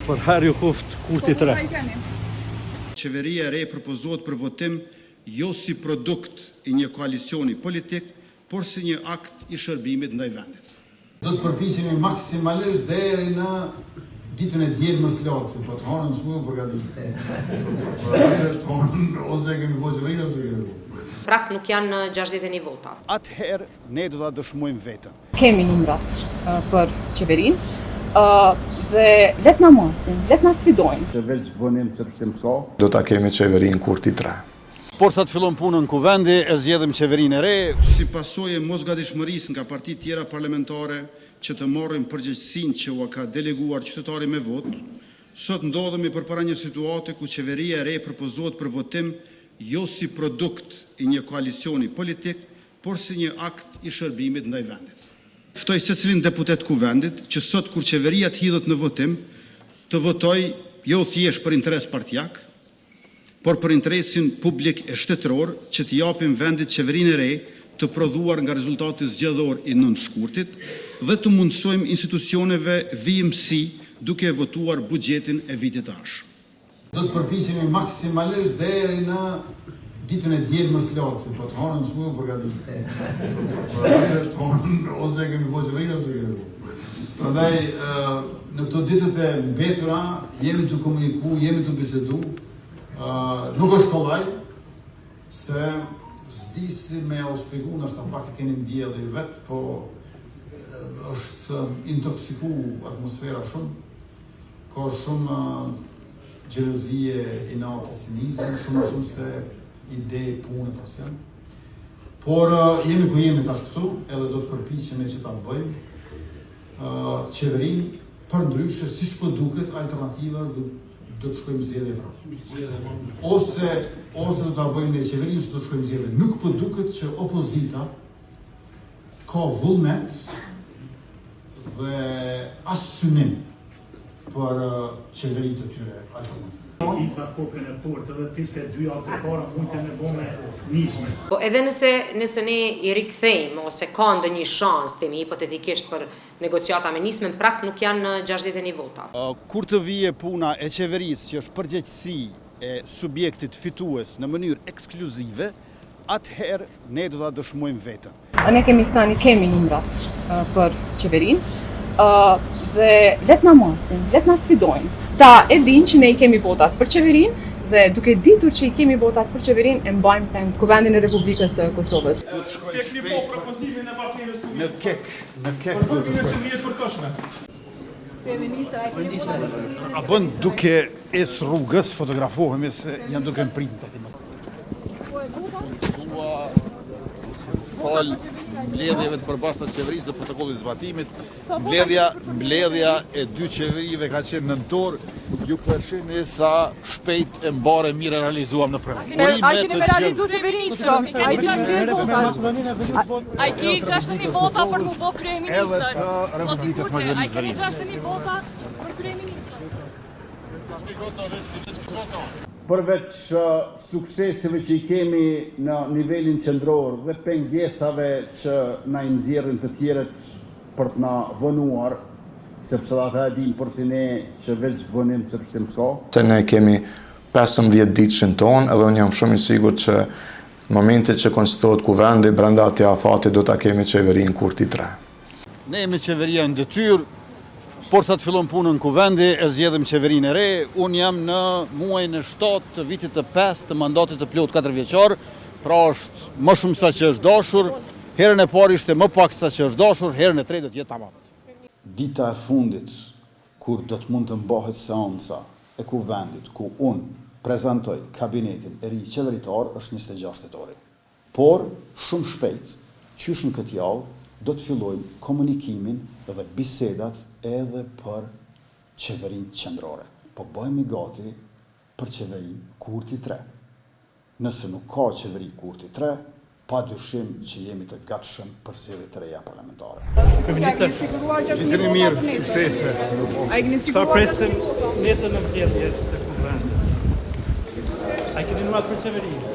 Për hajr ju koftë Kurti 3. Qeveria e re propozohet për votim jo si produkt i një koalicioni politik, por si një akt i shërbimit ndaj vendit. Do të përpiqemi maksimalisht deri në ditën e diel më së larti, po të hënën s'muj u përgatit. Ose të hënën, ose e kemi bo qeverinë, ose e kemi bo. Prapë nuk janë 61 vota. Atëherë ne do ta dëshmojmë veten. Kemi numrat për qeverinë dhe le të na masin, le të na sfidojnë. Se veç vonim se pështim s'ka. Do ta kemi qeverinë Kurti 3. Porsa të fillon punën Kuvendi, e zgjedhim qeverinë e re. Si pasojë e mosgatishmërisë nga partitë tjera parlamentare që të marrin përgjegjësinë që ua ka deleguar qytetari me votë, sot ndodhemi përpara një situate ku qeveria e re propozohet për votim jo si produkt i një koalicioni politik, por si një akt i shërbimit ndaj vendit. Ftoj secilin deputet të Kuvendit që sot kur qeveria të hidhet në votim, të votojë jo thjesht për interes partiak, por për interesin publik e shtetëror që t'i japim vendit qeverinë e re të prodhuar nga rezultati zgjedhor i 9 shkurtit dhe t'u mundësojmë institucioneve vijimësi duke e votuar buxhetin e vitit të ardhshëm. Do të përpiqemi maksimalisht deri në ditën e diel më së larti, po të hënën s'muj u përgatit. Ose të hënën, ose e kemi bo qeverinë, ose e kemi bo. Prandaj në këto ditët e mbetura jemi tu komuniku, jemi tu bisedu. Nuk është kollaj se s'di si me u shpjegu, ndoshta pak e keni ndje edhe ju vet, po është intoksiku atmosfera shumë. Ka shumë xhelozie, inat e cinizëm, shumë më shumë se ide, punë, pasion. Por jemi ku jemi tash këtu, edhe do të përpiqemi që ta bëjmë qeverinë, përndryshe siç po duket alternativa është do të shkojmë zgjedhje prapë. Ose ose do ta bëjmë ne qeverinë, ose do të shkojmë zgjedhje. Nuk po duket që opozita ka vullnet dhe as synim për qeveri të tyre alternative. I tha kokën e fortë edhe ti se dy javë të para mujte me bo me Nismën. Po edhe nëse nëse ne i rikthejmë ose ka ndonjë shans, themi hipotetikisht për negociata me Nismën, prapë nuk janë 61 vota. Kur të vije puna e qeverisë që është përgjegjësi e subjektit fitues në mënyrë ekskluzive, atëherë ne do ta dëshmojmë veten. Ne kemi thënë, kemi numrat për qeverinë dhe le të na masin, le të na sfidojnë. Ta e dinë që ne i kemi votat për qeverinë dhe duke ditur që i kemi votat për qeverinë e mbajmë peng Kuvendin e Republikës së Kosovës. Do të shkoj shpejt në KEK, në KEK duhet të shkoj. A bën duke ecë rrugës, fotografohemi se janë duke më pritë në takim. Dua falë mbledhjeve të përbashkëta të qeverisë dhe protokollit të zbatimit, mbledhja, mbledhja e dy qeverive ka qenë nëntor, ju po e shihni sa shpejt e mbarë e mirë e realizuam në premtë. A keni me realizu qeverinë sot? A i 61 vota? A i ki 61 vota për mu bo kryeministër? Edhe të Republikës Zoti Kurti, a i keni 61 vota për kryeministër? Përveç sukseseve që i kemi në nivelin qendror dhe pengesave që na i nxjerrin të tjerët për të na vonuar, sepse dhe ata e dinë porsi ne që veç vonim se pështim s'ka. Se ne kemi 15 ditëshin tonë edhe unë jam shumë i sigurt që në momentin që konstituohet kuvendi, brenda atij afati do ta kemi qeverinë Kurti 3. Ne jemi qeveria në detyrë, porsa të fillon punën Kuvendi, e zgjedhim qeverinë e re. Unë jam në muajin e 7 të vitit të 5 të mandatit të plotë 4 vjeçar, pra është më shumë sa që është dashur. Herën e parë ishte më pak sa që është dashur, herën e tretë do të jetë tamam. Dita e fundit kur do të mund të mbahet seanca e Kuvendit ku unë prezantoj kabinetin e ri qeveritar është 26 tetori. Por, shumë shpejt, qysh në këtë javë, do të fillojmë komunikimin dhe bisedat edhe për qeverinë qendrore. Po bëhemi gati për qeverinë Kurti 3. Nëse nuk ka qeveri Kurti 3, pa dyshim që jemi të gatshëm për zgjedhje të reja parlamentare. Kryeministër, Ditën e mirë, suksese. Çfarë presim nesër në mbledhje të kuvendit? A i keni numrat për qeverinë?